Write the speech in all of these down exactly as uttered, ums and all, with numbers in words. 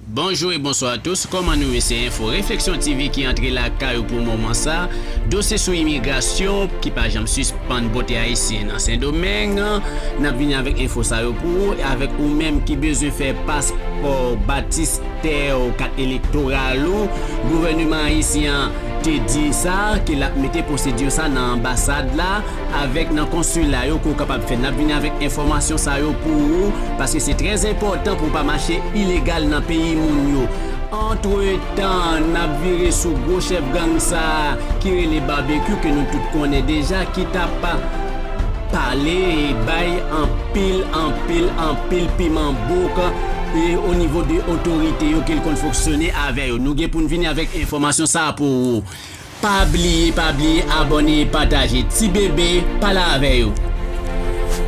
Bonjou e bonswa a tous, kòman nou ye? Se Enfo Refleksyon T V ki antre lakay ou pou moman sa. Dosye sou imigrasyon ki pa janm sispann pote Ayisyen nan Sendomeng. N ap vini avèk enfo sa yo pou ou, avèk ou menm ki bezwen fè paspò, batistè w, kat elektoral ou. Gouvèneman ayisyen an te di sa, ke l ap mete pwosedi sa nan anbasad la, avèk nan konsila yo ke w kapab fè. N ap vini avèk enfòmasyon sa yo pou ou, paske se trè enpòtan pou w pa mache ilegal nan peyi moun yo. Antretan, n ap vire sou gwo chèf gang sa a ki rele Barbecue, ke nou tout konnen deja, ki t ap pale e bay anpil, anpil, anpil piman bouk e o nivo de otorite yo ke l konn fonksyone avè yo. Nou gen pou n vini avèk enfòmasyon sa a pou ou. Pa bliye, pa bliye abòne e pataje. Ti Bebe, pale avè yo.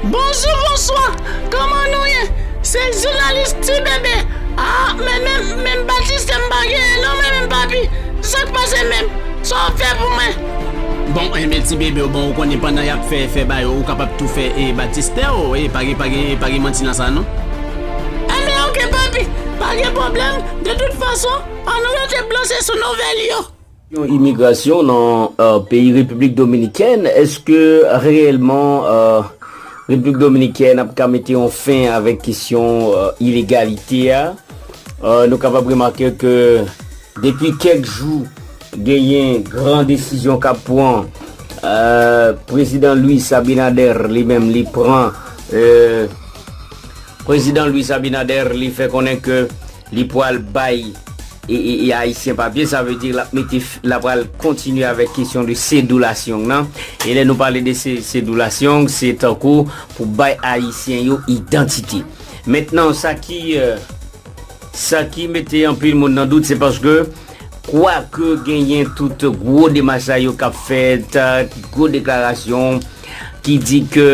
Bonjou, bonswa. Kòman nou ye? Se jounalis Ti Bebe. Ah, men, men, men batistè m pa genyen non, men, men papi. Sa k pase menm? Sa w ap fè pou mwen? Bon, enben, Ti Bebe, bon, ou konnen pandan y ap fè, fè ba yo, ou kapab tou fè, e, batistè w, e, pa gen, pa gen, pa gen manti nan sa, non. Enben, oke, papi. Pa gen pwoblèm. De tout fason, ann nou rete branche sou nouvèl yo. Yon imigrasyon nan, euh, peyi Repiblik Dominikèn, èske reyèlman, euh, Repiblik Dominikèn ap ka mete yon fen avèk kesyon, euh, ilegalite a? Euh, nou kapab remake ke depi kèk jou, genyen gran desizyon k ap pran. Euh, Prezidan Luis Abinader, li menm, li pran, euh, Prezidan Luis Abinader, li fè konnen ke li pral bay e, e, e Ayisyen papye, sa vle di l ap mete, l ap pral kontinye avèk kesyon de sedulasyong nan. E lè nou pale de se, sedulasyong, se tankou pou bay Ayisyen yo idantite. Mentnan, sa ki, euh, sa ki mete anpil moun nan dout, se paske, kwake genyen tout gwo demach sa yo k ap fèt, gwo deklarasyon ki di ke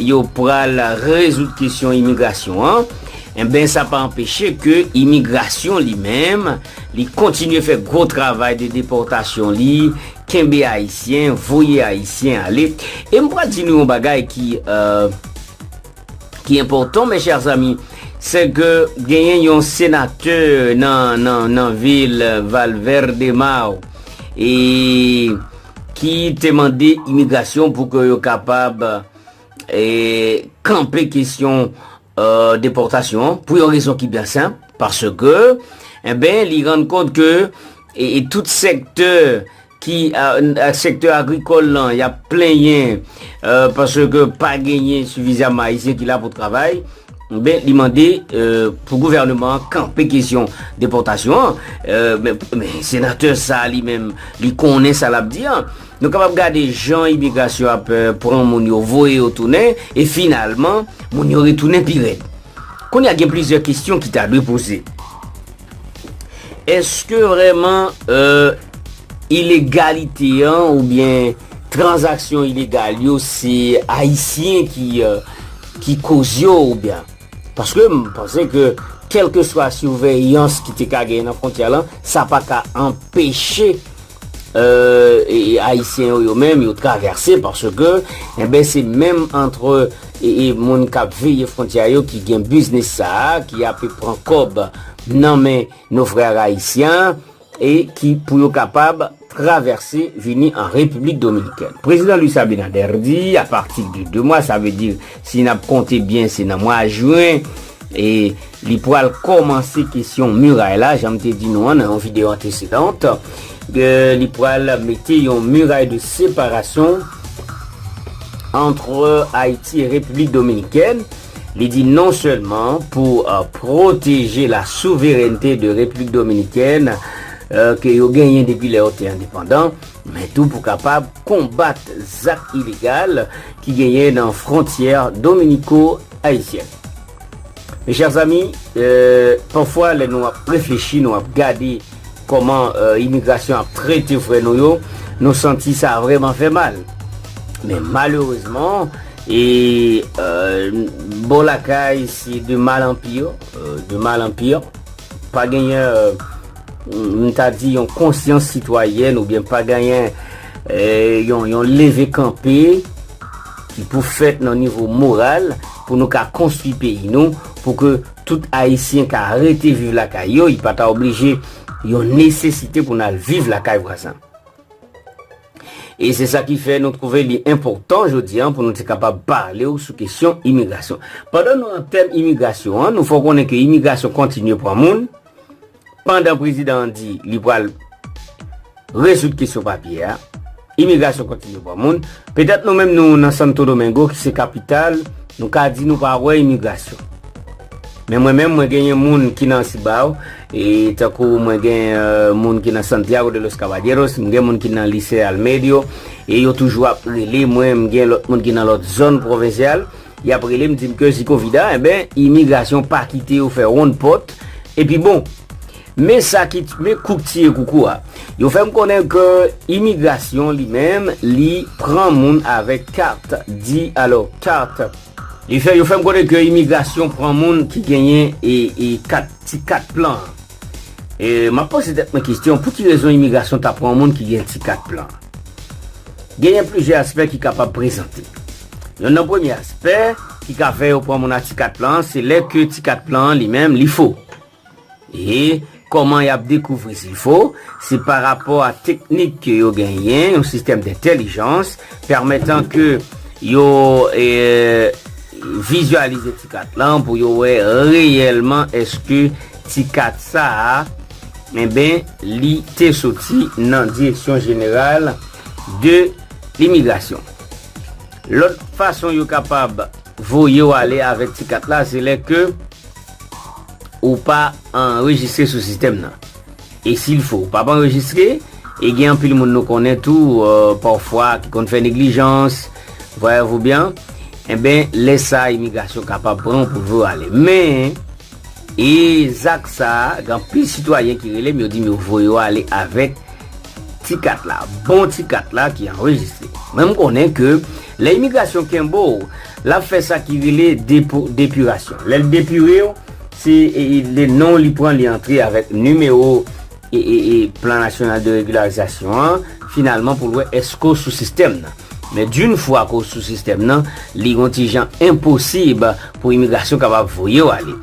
yo pral rezoud kesyon imigrasyon an, enben, sa pa anpeche ke imigrasyon li menm, li kontinye fè gwo travay de depòtasyon li, kenbe Ayisyen, voye Ayisyen ale. E m pral di nou yon bagay ki, euh, ki enpòtan, mes chers amis, se ke genyen yon senatè nan, nan, nan vil Valverde Mao, e ki te mande imigrasyon pou ke yo kapab, e, kanpe kesyon, e, depòtasyon an, pou yon rezon ki byen senp, paske, enben, li rann kont ke, e, e tout sektè ki, a, a, sektè agrikòl lan, y ap plenyen, e, paske pa genyen sifizyaman Ayisyen ki la pou travay, ben, li mande, e, pou gouvèneman an kanpe kesyon depòtasyon an. E, men, men senatè sa a li menm, li konnen sa l ap di an. Nou kapab gade jan imigrasyon ap, e, pran moun yo, voye yo tounen, e finalman, moun yo retounen pi rèd. Kounye a, gen plizyè kesyon ki ta dwe poze. Èske vrèman, e, ilegalite an oubyen tranzaksyon ilegal yo, se Ayisyen ki, e, ki koz yo oubyen? Paske m panse ke kèlkeswa siveyans ki te ka genyen nan fwontyè lan, sa pa ka anpeche, e, e, e, Ayisyen yo, yo menm, yo travèse, paske, enben, se menm antre, e, e, moun k ap veye fwontyè yo ki gen biznis sa a, ki ape pran kòb nan men nos frères haïtiens, e ki pou yo kapab travèse vini an Repiblik Dominikèn. Prezidan Luis Abinader di, apati de de mwa, sa vle di, si n ap konte byen, se nan mwa jen, e li pral kòmanse kesyon miray la, jan m te di nou an nan yon videyo antesedan, e li pral mete yon miray de separasyon antre Ayiti e Repiblik Dominikèn. Li di non sèlman pou, e, pwoteje la souverènte de Repiblik Dominikèn, e, ke yo genyen depi lè yo te endepandan, men tou pou kapab konbat zak ilegal ki genyen nan fwontyè dominiko-ayisyèn. Mes chers amis, e, pafwa lè nou ap reflechi, nou ap gade kòman, e, imigrasyon ap trete frè nou yo, nou santi sa vrèman fè mal. Men malerezman, e, e, bò lakay, se de mal an pi, e, de mal an pi. Pa genyen, e, m ta di yon konsyans sitwayèn oubyen pa genyen, e, yon, yon leve kanpe ki pou fèt nan nivo moral pou nou ka konstwi peyi nou, pou ke tout Ayisyen ka rete viv lakay yo, li pa ta oblije yon nesesite pou n al viv lakay vwazen. E se sa ki fè nou twouve li enpòtan jodi a pou nou te kapab pale w sou kesyon imigrasyon. Pandan nou nan tèm imigrasyon an, nou fè w konnen ke imigrasyon kontinye pran moun. Pandan prezidan an di li pral rezoud kesyon papye a, imigrasyon kontinye pran moun. Petèt nou menm nou nan Santo Domingo, ki se kapital, nou ka di nou pa wè imigrasyon. Men mwen menm, mwen genyen moun ki nan Cibao, e tankou mwen gen euh, moun ki nan Santiago de los Caballeros, mwen gen moun ki nan Licey al Medio, e yo toujou ap rele mwen, mwen gen lòt moun ki nan lòt zòn pwovensyal, y ap rele m, di m ke Ziko Vida, enben, imigrasyon pa kite yo fè wonn pòt. Epi bon, men sa ki, men kou k tiye koukou a. Yo fè m konnen ke imigrasyon li menm, li pran moun avèk kat, di alò kat. Li fè, yo fè m konnen ke imigrasyon pran moun ki genyen e, e kat, ti kat plan. E m ap poze tèt mwen kesyon, pou ki rezon imigrasyon ta pran moun ki gen ti kat plan? Genyen plizyè aspè ki kapab prezante. Yonn nan premye aspè ki ka fè yo pran moun a ti kat plan an, se lè ke ti kat plan an li menm li fo. E kòman y ap dekouvri si l fo? Se pa rapò a teknik ke yo genyen, yon sistèm dentèlijans pèmètan ke yo e, vizyalize ti kat lan pou yo wè reyèlman èske ti kat sa a, enben, li te soti nan Direksyon Jeneral de Limigrasyon. Lòt fason yo kapab voye w ale avèk ti kat la, se lè ke ou pa anrejistre sou sistèm nan. E si l fo, ou p ap anrejistre, e gen anpil moun nou konnen tou, euh, pafwa, ki konn fè neglijans, voyez-vous bien, enben, lè sa a, imigrasyon kapab pran w pou voye w ale. Men, e zak sa a, gen anpil sitwayen ki rele m, yo di m yo voye w ale avèk ti kat la, bon ti kat la ki anrejistre. Men m konnen ke lè imigrasyon kenbe w, l ap fè sa ki rele depo, depirasyon. Lè l depire w, se e, e, le non li pran, li antre avèk nimewo e, e, e plan nasyonal de regilarizasyon an, finalman pou l wè èske w sou sistèm nan. Men d'une fois ke w sou sistèm nan, li yon ti jan enposib pou imigrasyon kapab voye w ale.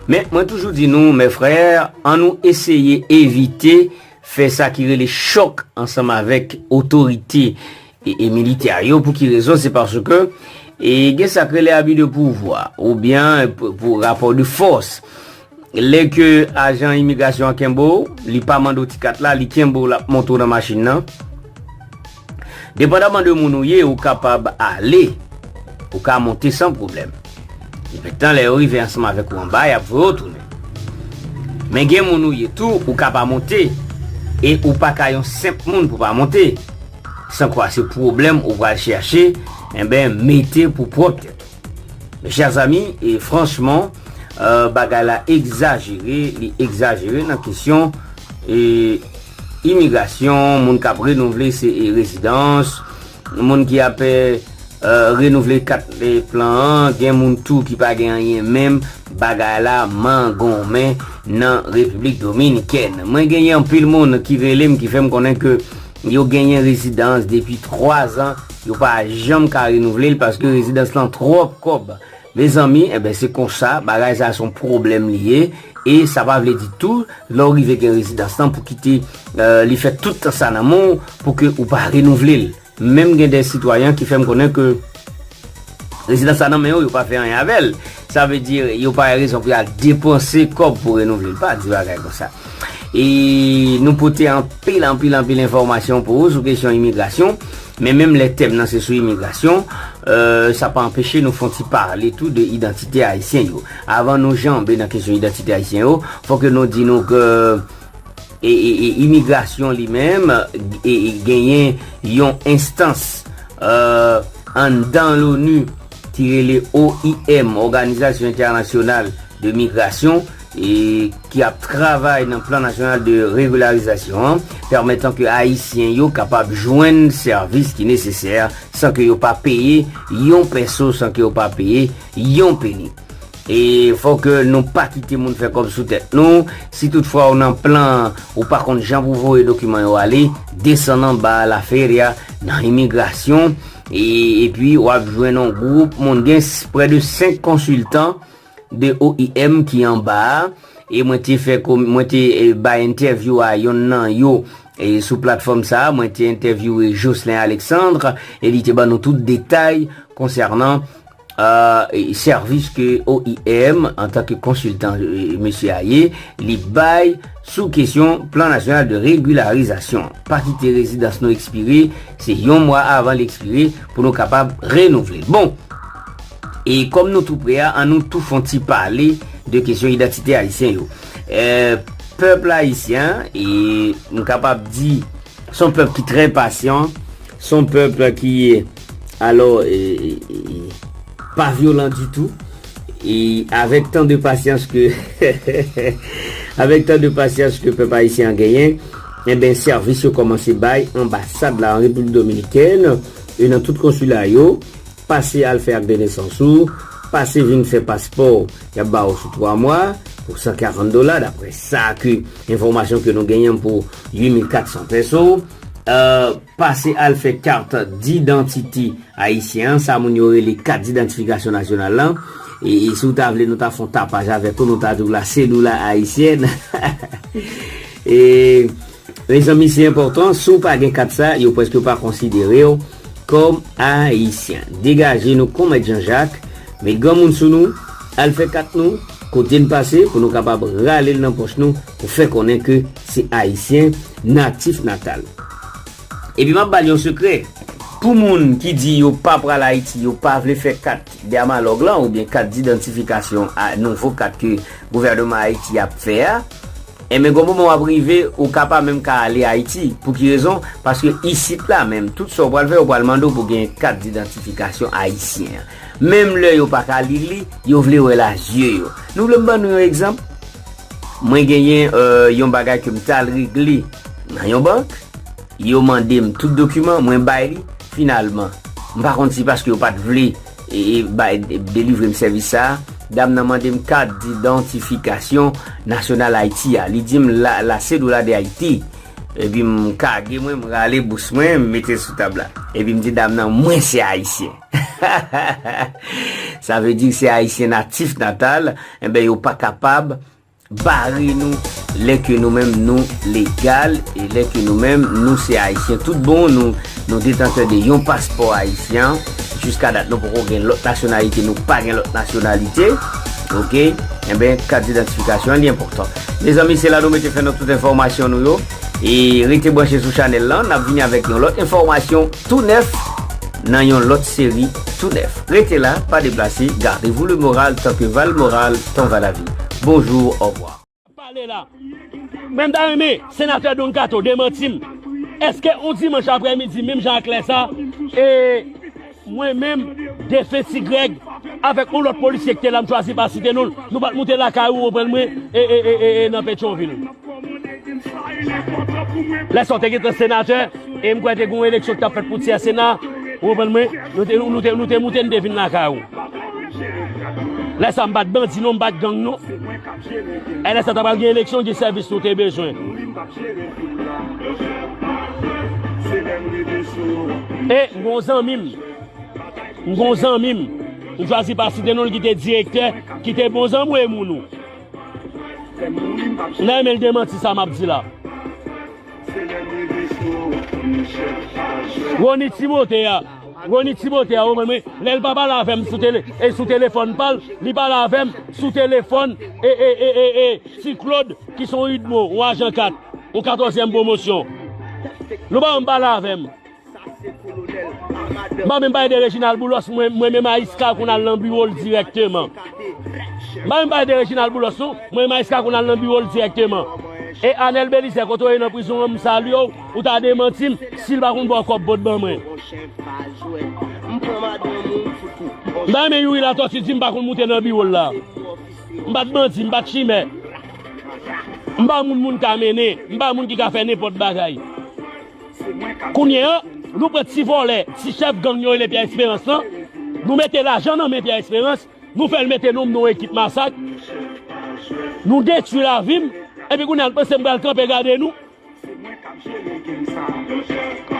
Men mwen toujou di nou, mes frères, ann nou eseye evite fè sa ki rele chòk ansanm avèk otorite e, e militè yo. Pou ki rezon? Se paske e, gen sa k rele abus de pouvoir, oubyen pou, pou rapò de fòs. Lè ke ajan imigrasyon an kenbe w, li pa mande w ti kat la, li kenbe w, l ap monte w nan machin nan. Depandaman de moun ou ye, ou kapab ale, ou ka monte san pwoblèm. Epi tan lè yo rive ansanm avèk ou anba, y ap voye w tounen. Men gen moun ou ye tou, ou ka pa monte, e ou pa ka yon senp moun pou pa monte. San kwa se pwoblèm ou pral chèche, enben, mete pou pwòp tèt ou. Mes chers amis, e franchman, euh, bagay la egzajere, li egzajere nan kesyon e, imigrasyon, moun k ap renouvle se e, rezidans, moun ki ap e, euh, renouvle kat e, plan an, gen moun tou ki pa gen anyen menm, bagay la mangonmen nan Repiblik Dominikèn. Mwen genyen anpil moun ki rele m, ki fè m konnen ke yo genyen rezidans depi twa zan, yo pa janm ka renouvle l paske rezidans lan twòp kòb. Mezanmi, enben, se konsa, bagay sa a se yon pwoblèm li ye, e sa pa vle di tou, lè w rive gen rezidans lan pou kite, euh, li fè tout tan sa nan men w, pou ke ou pa renouvle l. Menm gen de sitwayen ki fè m konnen ke rezidans sa nan men yo, yo pa fè anyen avè l. Sa vle di, yo pa gen rezon pou y al depanse kòb pou renouvle l. Pa di bagay konsa. E nou pote anpil, anpil, anpil enfòmasyon pou ou sou kesyon imigrasyon. Men menm lè tèm nan se sou imigrasyon, euh, sa pa anpeche nou fè yon ti pale tou de idantite ayisyen yo. Avan nou janbe nan kesyon idantite ayisyen yo, fò ke nou di nou ke e, e, e imigrasyon li menm, e, e genyen yon enstans, euh, anndan l'ONU ki rele O I M, Òganizasyon Entènasyonal de Migrasyon, e ki ap travay nan plan nasyonal de regilarizasyon an, pèmètan ke ayisyen yo kapab jwenn sèvis ki nesesè san ke yo pa peye yon pèso, san ke yo pa peye yon peni. E fò ke nou pa kite moun fè kòb sou tèt nou. Si toutfwa ou nan plan, ou pa konn jan pou voye dokiman yo ale, desann anba La Feria nan imigrasyon. E, epi w ap jwenn yon gwoup moun, gen s- prè de senk konsiltan de O I M ki anba a, e mwen te fè kom-, mwen te, e, bay entèvyou a yonn nan yo, e sou platfòm sa a, mwen te entèvyouwe Jocelyn Alexandre, e li te ban nou tout detay konsènan, e, e, sèvis ke O I M, antanke konsiltan, e, mesye a ye, li bay sou kesyon Plan Nasyonal de Regilarizasyon. Pa kite rezidans nou ekspire, se yon mwa avan l ekspire pou nou kapab renouvle. Bon, e kòm nou tou pre a, ann nou tou fè yon ti pale de kesyon idantite ayisyen yo. E, pèp ayisyen, e m kapab di, se yon pèp ki trè pasyan, se yon pèp ki, alò, e, e, e, pa vyolan ditou, e avèk tan de pasyans ke, avèk tan de pasyans ke pèp ayisyen an genyen, enben, sèvis yo kòmanse bay anbasad la an Repiblik Dominikèn e nan tout konsila yo, pase al fè ak de nesans ou, pase vin fè paspò, y ap ba ou sou twa mwa, pou san karant dola, daprè sa ke enfòmasyon ke nou genyen pou uit mil kat san peso, e, pase al fè kat didantite ayisyen an, sa moun yo rele kat didantifikasyon nasyonal lan, e, e si w ta vle nou ta fè yon tapaj avèk ou, nou ta di w la cédula haïtienne. E, mezanmi, se enpòtan, si w pa gen kat sa, yo prèske pa konsidere w kòm ayisyen. Degaje nou kon Mèt Jan Jak, met granmoun sou nou, al fè kat nou, kote n pase, pou nou kapab rale l nan pòch nou, pou fè konnen ke se ayisyen natif natal. Epi m ap ba l yon sekrè. Pou moun ki di yo pa pral Ayiti, yo pa vle fè kat Dermalog lan, oubyen kat didantifikasyon a, nouvo kat ke gouvènman Ayiti ap fè a, enben, gon moman w ap rive, ou ka pa menm ka ale Ayiti. Pou ki rezon? Paske isit la menm, tout sa w pral fè, yo pral mande w pou gen kat didantifikasyon ayisyen an. Menm lè yo pa ka li li, yo vle wè l a zye yo. Nou vle m ban nou yon egzanp? Mwen genyen, e, yon bagay ke m t al regle nan yon bank. Yo mande m tout dokiman, mwen bay li. Finalman, m pa konn si paske yo pa t vle, e, e, bay, e, delivre m sèvis sa a, dam nan mande m kat didantifikasyon nasyonal Ayiti a. Li di m la, la cédula de Haïti. Epi m kage mwen, m rale bous mwen, m mete l sou tab la. Epi m di dam nan, mwen se ayisyen. Sa vle di se ayisyen natif natal, enben yo pa kapab bare nou lè ke nou menm nou legal e lè ke nou menm nou se ayisyen tout bon, nou, nou detantè de yon paspò ayisyen. Jiska dat nou poko gen lòt nasyonalite, nou pa gen lòt nasyonalite. Oke? Enben, kat didantifikasyon an li enpòtan. Mezanmi, se la nou mete fen nan tout enfòmasyon nou yo. E rete branche sou chanèl lan, n ap vini avèk yon lòt enfòmasyon tou nèf nan yon lòt seri tou nèf. Rete la, pa deplase, gardez-vous le moral tant que va le moral, tant va la vie. Bonjour, au revoir. Pale la. Mwen m ta renmen senatè Don Kato demanti m. Èske yon dimanch aprèmidi, menm jan ak lè sa, e mwen menm, defen Ti Grèg, avèk yon lòt polisye ki te la, m chwazi pa site non l, nou pa t moute lakay ou, ou konprann mwen, e, e, e, e, e nan Petyonvil. Lè sa w te gentan senatè, e m kwè te gen yon eleksyon ki t ap fèt pou tyè sena, ou konprann mwen, nou te, nou te, nou te moute, n te vin lakay ou. Lè sa m pa t bandi non, m pa t gang non. E lè sa ta pral gen eleksyon, gen sèvis nou te bezwen. E m gen yon zanmi m, m gen yon zanmi m, m chwazi pa site non l ki te direktè, ki te bon zanmi w e moun ou. M ta renmen l demanti sa m ap di la. Rony Timote a, Rony Timote a, ou konprann mwen, lè l pa pale avè m sou tele, e sou telefòn pa l, li pale avè m sou telefòn, e, e, e, e, e, Ti Claude, ki se yon UDMO, yon ajan kat, yon katòzyèm pwomosyon. Nou pa janm pale avè m. M pa menm pale de Reginald Boulos, mwen, mwen menm Ayiska konn al nan biwo l dirèkteman. M pa menm pale de Reginald Boulos, non, mwen menm Ayiska konn al nan biwo l dirèkteman. E Anèl Belizè, kote w ye nan prizon an, m salye w, ou ta demanti m, si l pa konn ba w kòb, pot ban mwen. M pa renmen Youri Latòti di m pa konn moute nan biwo l la. M pa t bandi, m pa t chimè. M pa moun moun ka mennen, m pa moun ki ka fè nenpòt bagay. Kounye a, nou pran ti vòlè, ti chèf gang yo rele Pyè Esperans lan, nou mete lajan nan men Pyè Esperans, nou fè l mete non m nan yon ekip masak, nou detwi lavi m, epi kounye a nou panse m pral kanpe gade nou?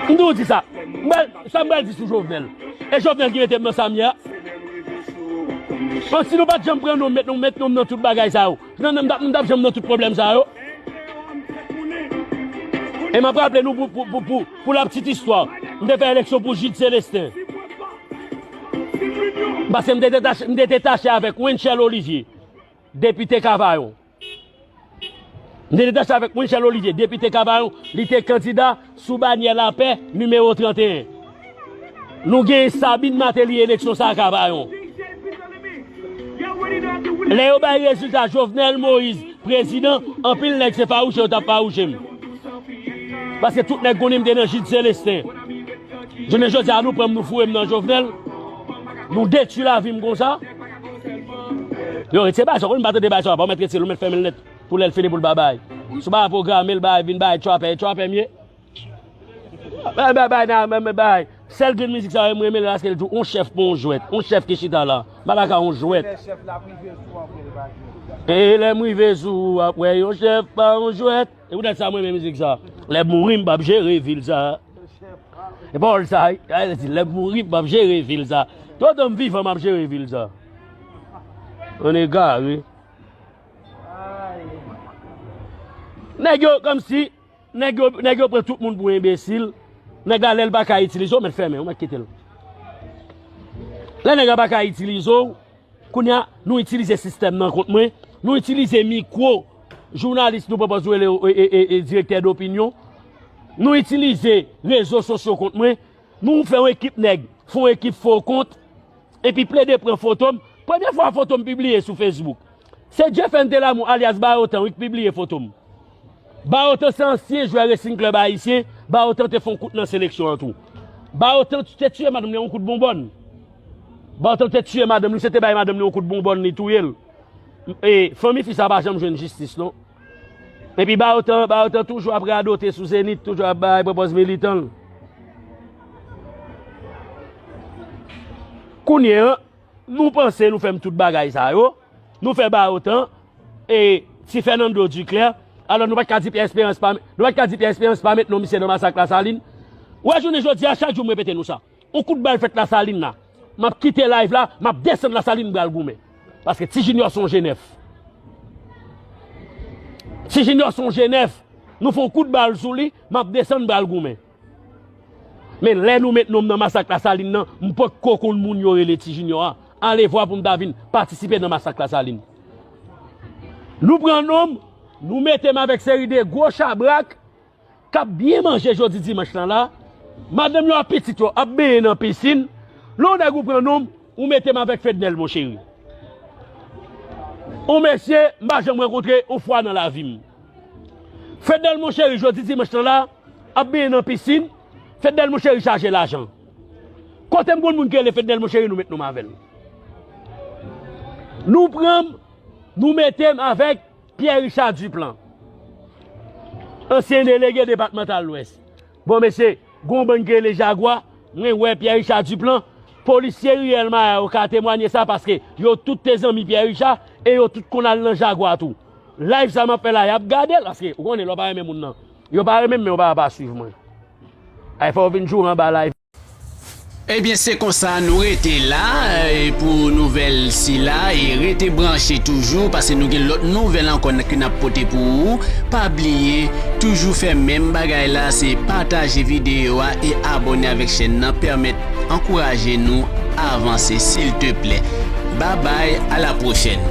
M di w di sa, m pral, sa m pral di sou Jovenel. E Jovenel ki mete m nan sa m ye a. Bon, si nou pa t janm pran nonm, met nonm, met nonm nan tout bagay sa yo, nan, nan, nou t ap janm nan tout pwoblèm sa yo. E m ap raple nou pou, pou, pou, pou, pou la petite histoire, m te fè eleksyon pou Jude Célestin. Paske m te detache, m te detache avèk Wenchel Olivier, depite Kavayon. M te detache avèk Wenchel Olivier, depite Kavayon, li te kandida sou banyè Lapè, nimewo trannteyen. Nou genyen Sabine Martelly eleksyon sa a Kavayon. Lè yo bay rezilta Jovenel Moïse prezidan, anpil nèg se fawouche yo t ap fawouche m. Paske tout nèg konnen m te nan Jude Célestin. Jounen jodi a, nou pran m, nou foure m nan Jovenel. Nou detwi lavi m konsa. Yo, retire bagay sa, w konn m pa tande bagay sa, pa w mèt retire l, ou mèt fèmen l nèt. Pou lè l fini pou l pa bay. Si w pa pwograme l, bay, vin bay trapè, e trapè m ye. Bay, bay, bay, nan, bay, bay, bay. Sèl grenn mizik sa yo, m renmen l, paske l di w, on chèf pa on jwèt. On chèf ki chita la. M pa ta ka on jwèt. Lè chèf la rive sou w, apre l pa jwèt. E lè m rive sou ou, w ap wè, yon chèf pa on jwèt. E poutèt sa, m renmen mizik sa. Lè m mouri, m p ap jere vil sa. E pawòl sa, wi. Sa vle di, lè m mouri, m p ap jere vil sa. Toutan m vivan, m ap jere vil sa. On egare. Nèg yo, kòmsi, nèg yo, nèg yo pran tout moun pou enbesil. Nèg la, lè l pa ka itilize w, mèt fèmen, ou mèt kite l. Lè nèg la pa ka itilize w, kounye a, nou itilize sistèm nan kont mwen. Nou itilize mikwo jounalis nou pran pòz rele e, e, e, e, direktè dopinyon. Nou itilize rezo sosyo kont mwen. Nou fè yon ekip nèg, fè yon ekip fo kont, epi plede pran foto m. Premye fwa foto m pibliye sou Facebook, se Jefenn Telamour alyas Bayotan wi k pibliye foto m. Bayotan se ansyen jwè Racing Club Ayisyen, Bayotan te fè yon kout nan seleksyon an tou. Bayotan te tiye madanm li yon kout bonbòn. Bayotan te tiye madanm li, se te bay madanm li yon kout bonbòn, li touye l. E fanmi fi sa pa janm jwenn jistis non. Epi Bayotan, Bayotan toujou ap radote sou Zenith, toujou ap bay pran pòz militan l. Kounye a, nou panse nou fè m tout bagay sa yo, nou fè Bayotan, e ti Fernando Duclair, alò nou pa t ka di Pierre Espérance pa, nou pa t ka di Pierre Espérance pa met non misye nan masak Lasalin. Ou wè jounen jodi a, chak jou m repete nou sa. On kout bal fèt Lasalin la. M ap kite live la, m ap desann Lasalin, m pral goumen. Paske Ti Junior se on jenèf. Ti Junior se on jenèf. Nou fè on kout bal sou li, m ap desann, m pral goumen. Men lè nou met non m nan masak Lasalin nan, m potko konn moun yo rele Ti Junior a. Ale vwa pou m ta vin patisipe nan masak Lasalin. Nou pran non m, nou mete m avèk seri de gwo chabrak, k ap byen manje jodi dimanch lan la, madanm yo ak pitit yo ap benyen nan pisin, lè yon nèg ou pran non m, ou mete m avèk Fednel Monchery. On mesye m pa janm rankontre on fwa nan lavi m. Fednel Monchery jodi dimanch lan la, ap benyen nan pisin, Fednel Monchery chaje lajan. Kote m konn moun ki rele Fednel Monchery, nou met non m avè l. Nou pran m, nou mete m avèk Pierre Richard Duplan, ansyen delege depatmantal Lwès. Bon, mesye, gon bann ki rele Jagwa, mwen wè Pierre Richard Duplan, polisye Riyèl Maya yo ka temwanye sa paske yo tout te zanmi Pierre Richard e yo tout konn al nan Jagwa tou. Live sa m ap fè la, y ap gade l paske ou konnen lè w pa renmen moun nan. Yo pa renmen m, men yo pa, pa swiv mwen. Ay, fò w vin joure anba live. Ebyen, se konsa nou rete la, e, pou nouvèl sila, e rete branche toujou, paske nou gen lòt nouvèl ankò n-, ke n ap pote pou ou. Pa bliye, toujou fè menm bagay la, se pataje videyo a e abòne avèk chèn nan, pèmèt ankouraje nou avanse, silteplè. Babay, a la pwochèn.